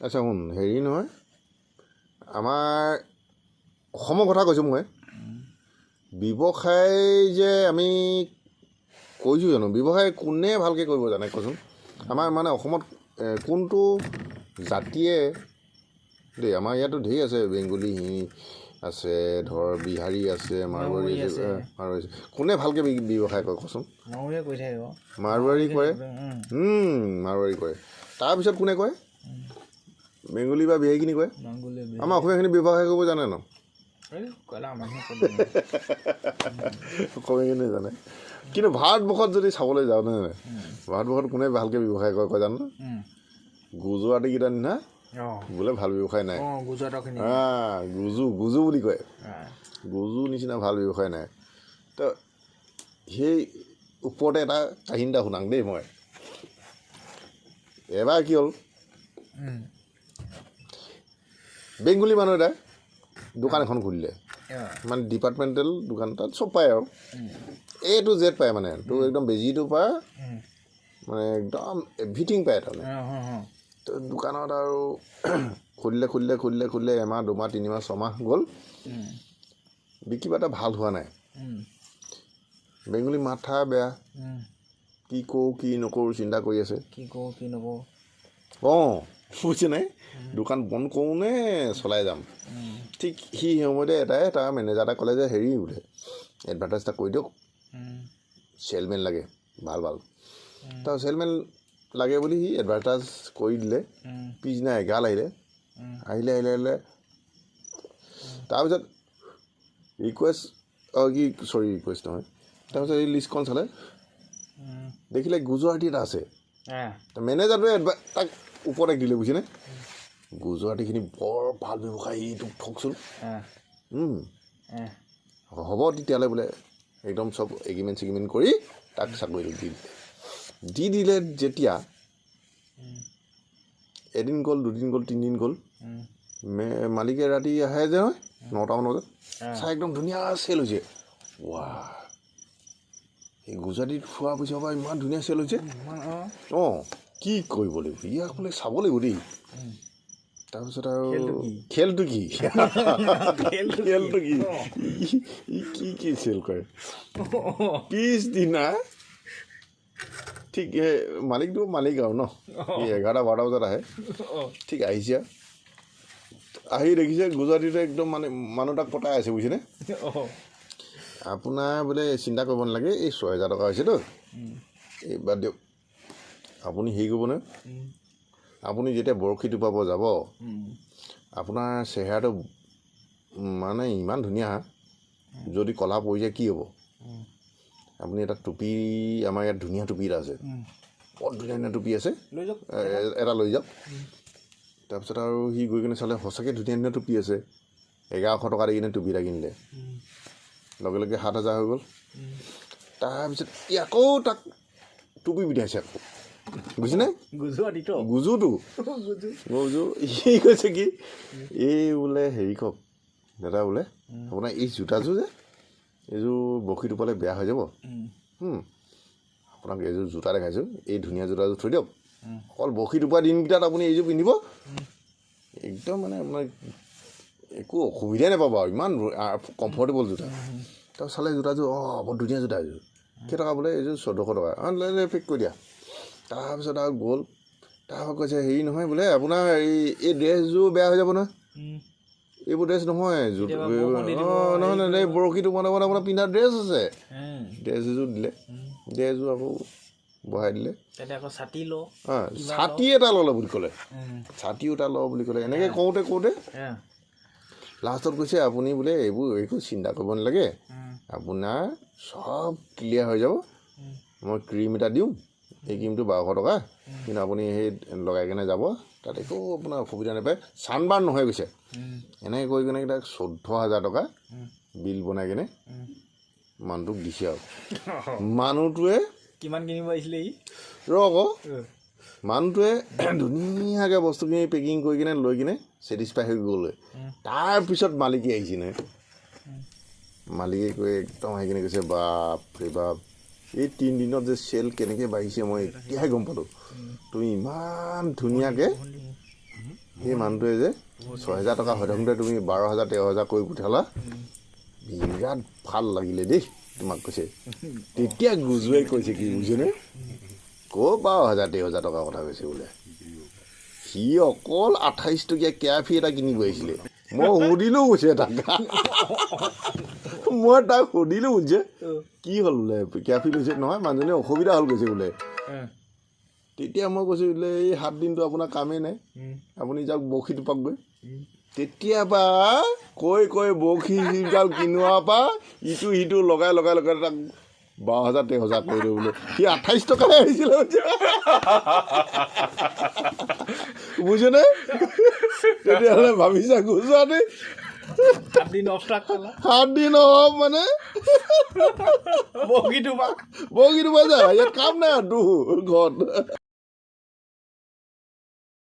আচ্ছা শুন, হেৰি নহয়, আমাৰ অসমৰ কথা কৈছোঁ মই। ব্যৱসায় যে আমি কৰিছোঁ জানো? ব্যৱসায় কোনে ভালকৈ কৰিব জানে কচোন? আমাৰ মানে অসমত কোনটো জাতিয়ে দেই, আমাৰ ইয়াতো ঢেৰ আছে, বেংগলী আছে, ধৰ বিহাৰী আছে, মাৰোৱাৰী আছে, মাৰোৱাৰী আছে। কোনে ভালকৈ ব্যৱসায় কৰে কচোন? মাৰোৱাৰী কৰে, মাৰোৱাৰী কৰে। তাৰপিছত কোনে কয়? বেংগলী বা বিহাৰীখিনি কয়। আমাৰ অসমীয়াখিনি ব্যৱসায় কৰিব জানে ন? অসমীয়াখিনি জানে। কিন্তু ভাৰতবৰ্ষত যদি চাবলৈ যাওঁ নহয়, ভাৰতবৰ্ষত কোনে ভালকৈ ব্যৱসায় কৰে কয় জানো? গুজৰাটীকেইটা নিচিনা বোলে ভাল ব্যৱসায় নাই। গুজু গুজু বুলি কয়, গুজু নিচিনা ভাল ব্যৱসায় নাই। তো সেই ওপৰতে এটা কাহিনী এটা শুনাং দেই মই। এবাৰ কি হ'ল, বেংগলী মানুহ এটাই দোকান এখন খুলিলে, মানে ডিপাৰ্টমেণ্টেল দোকান, তাত চব পায় আৰু এ টু জেড পায়, মানে তোৰ একদম বেজীটোৰ পৰা মানে একদম এভৰিথিং পায় তাৰমানে। তো দোকানত আৰু খুলিলে খুলিলে খুলিলে খুলিলে এমাহ দুমাহ তিনিমাহ ছমাহ গ'ল, বিক্ৰী বাৰ্তা ভাল হোৱা নাই। বেংগলী মাথা বেয়া, কি কৰোঁ কি নকৰোঁ চিন্তা কৰি আছে, কি কৰোঁ কি নকৰোঁ। অঁ, বুজিছে নাই, দোকান বন্ধ কৰোঁ নে চলাই যাম। ঠিক সি সময়তে এটাই তাৰ মেনেজাৰ এটা ক'লে যে হেৰি বোলে এডভাৰটাইজ এটা কৰি দিয়ক, চেলমেন লাগে ভাল ভাল। তাৰ চেলমেন লাগে বুলি সি এডভাৰটাইজ কৰি দিলে। পিছদিনা এগাল আহিলে, আহিলে আহিলে আহিলে তাৰপিছত ৰিকুৱেষ্ট, অঁ কি চৰি ৰিকুৱেষ্ট নহয়, তাৰপিছত এই লিষ্টখন চালে, দেখিলে গুজৰাটী এটা আছে। মেনেজাৰটোৱে তাক ওপৰত দিলে, বুজিছেনে, গুজৰাটীখিনি বৰ ভাল ব্যৱসায়ী, তোক থকচোন, হ'ব তেতিয়াহ'লে বোলে একদম চব এগ্ৰিমেণ্ট চেগ্ৰিমেণ্ট কৰি তাক চাকৰিটো দি দিলে। দি দিলে যেতিয়া এদিন গ'ল, দুদিন গ'ল, তিনিদিন গ'ল, মালিকে ৰাতি আহে যে নহয় 9টামান বজাত, চাই একদম ধুনীয়া চেল হৈছে। ৱা, এই গুজৰাটীত খোৱা পিছৰ পৰা ইমান ধুনীয়া চেল হৈছে। অঁ, কি কৰিব লাগিব, ইয়াক বোলে চাব লাগিব দেই। তাৰপিছত আৰু খেলটো কি, খেলটো কি, কি কি চেল কৰে। পিছদিনা ঠিক মালিকটো মালিক আৰু ন, 11টা 12টা বজাত আহে। ঠিক আহিছে, আহি দেখিছে গুজৰাটীতে একদম মানে মানুহ তাক পতাই আছে, বুজিছেনে। আপোনাৰ বোলে চিন্তা কৰিব নালাগে, এই 6000 টকা হৈছেতো, এই বাদ দিয়ক, আপুনি হেৰি কৰিব নহয়, আপুনি যেতিয়া বৰশী টোপাব যাব, আপোনাৰ চেহেৰাটো মানে ইমান ধুনীয়া, যদি ক'লা পৰি যায় কি হ'ব? আপুনি এটা টুপি, আমাৰ ইয়াত ধুনীয়া টুপি এটা আছে, বৰ ধুনীয়া ধুনীয়া টুপি আছে, এটা লৈ যাওক। তাৰপিছত আৰু সি গৈ কিনে চালে, সঁচাকৈ ধুনীয়া ধুনীয়া টুপি আছে। 1100 টকা দি কিনে টুপি এটা কিনিলে, লগে লগে 7000 হৈ গ'ল। তাৰপিছত ই আকৌ তাক টুপি পিন্ধাইছে আকৌ, বুজিছেনে, গুজুটো গুজু। সি কৈছে কি, এই বোলে হেৰি কওক দাদা, বোলে আপোনাৰ এই জোতাযোৰ যে, এইযোৰ বৰশী টোপালে বেয়া হৈ যাব, আপোনাক এইযোৰ জোতা দেখাইছোঁ, এই ধুনীয়া জোতাযোৰ থৈ দিয়ক, অকল বৰশী টোপা দিনকেইটাত আপুনি এইযোৰ পিন্ধিব, একদম মানে আপোনাৰ একো অসুবিধাই নাপাব আৰু, ইমান কমফৰ্টেবল জোতা। তাৰপিছত চালে জোতাযোৰ, অঁ বৰ ধুনীয়া জোতা এইযোৰ, কেইটকা বোলে, এইযোৰ 1400 টকা, অঁ লৈ পেক কৰি দিয়া। তাৰপিছত আৰু গ'ল, তাৰপৰা কৈছে হেৰি নহয় বোলে আপোনাৰ এই ড্ৰেছযোৰ বেয়া হৈ যাব নহয়, এইবোৰ ড্ৰেছ নহয়, অঁ নহয় নহয়, এই বৰশীটো মানে আপোনাৰ পিন্ধা ড্ৰেছ আছে, ড্ৰেছ এযোৰ দিলে, ড্ৰেছযোৰ আকৌ বঢ়াই দিলে। অঁ, ছাতি এটা ল'লে বুলি ক'লে, ছাতিও এটা ল বুলি ক'লে। এনেকৈ কওঁতে কওঁতে লাষ্টত কৈছে আপুনি বোলে এইবোৰ একো চিন্তা কৰিব নালাগে, আপোনাৰ চব ক্লিয়াৰ হৈ যাব, মই ক্ৰীম এটা দিওঁ, এই ক্ৰীমটো 1200 টকা, কিন্তু আপুনি সেই লগাই কিনে যাব, তাত একো আপোনাৰ অসুবিধা নাপায়, চানবাৰ্ণ নহয় কৈছে। এনেকৈ কৰি কিনে তাক 14,000 টকা বিল বনাই কিনে মানুহটোক দিছে। আৰু মানুহটোৱে কিমান কিনিব আহিছিলে সি ৰ আকৌ, মানুহটোৱে ধুনীয়াকৈ বস্তুখিনি পেকিং কৰি কিনে লৈ কিনে ছেটিছফাই হৈ গ'ল। তাৰপিছত মালিকে আহিছে নহয়, মালিকে কৈ একদম আহি কিনে কৈছে বাপ ৰে বাপ, এই 3 দিনত যে চেল কেনেকৈ বাঢ়িছে মই এতিয়াহে গম পালোঁ। তুমি ইমান ধুনীয়াকৈ সেই মানুহটোৱে যে 6000 টকা হৈ থাকোঁতে তুমি 12,000 13,000 কৰি পঠিয়ালা, বিৰাট ভাল লাগিলে দেই তোমাক কৈছে। তেতিয়া গুজুৱে কৈছে কি বুজিছেনে, ক'ৰ 12,000 13,000 টকাৰ কথা কৈছে বোলে, সি অকল 28 টকীয়া কেৰাফি এটা কিনিব আহিছিলে। মই সুধিলোঁ কৈছে তাক, মই তাক সুধিলোঁ বুজিছে কি হ'ল বোলে, কেৰাফি লৈছে নহয়, মানুহজনী অসুবিধা হ'ল কৈছে বোলে। তেতিয়া মই কৈছোঁ বোলে এই 7 দিনটো আপোনাৰ কামেই নাই, আপুনি যাওক বৰশী টোপাকগৈ। তেতিয়াৰ পৰা কৈ কৈ বৰশী জাল কিনোৱাৰ পৰা ইটো সিটো লগাই লগাই লগাই তাক 12,000 13,000 কৰি দিওঁ বোলে। সি 28 টকাহে আহিছিলে বুজিছেনে? তেতিয়াহ'লে ভাবিছা গুজোৱা দেই, 7 দিন অফ থাক 7 দিন অফ মানে বৰশী টোপা, বৰশী টোপা যায়, ইয়াত কাম নাই আৰু তোৰ ঘৰত।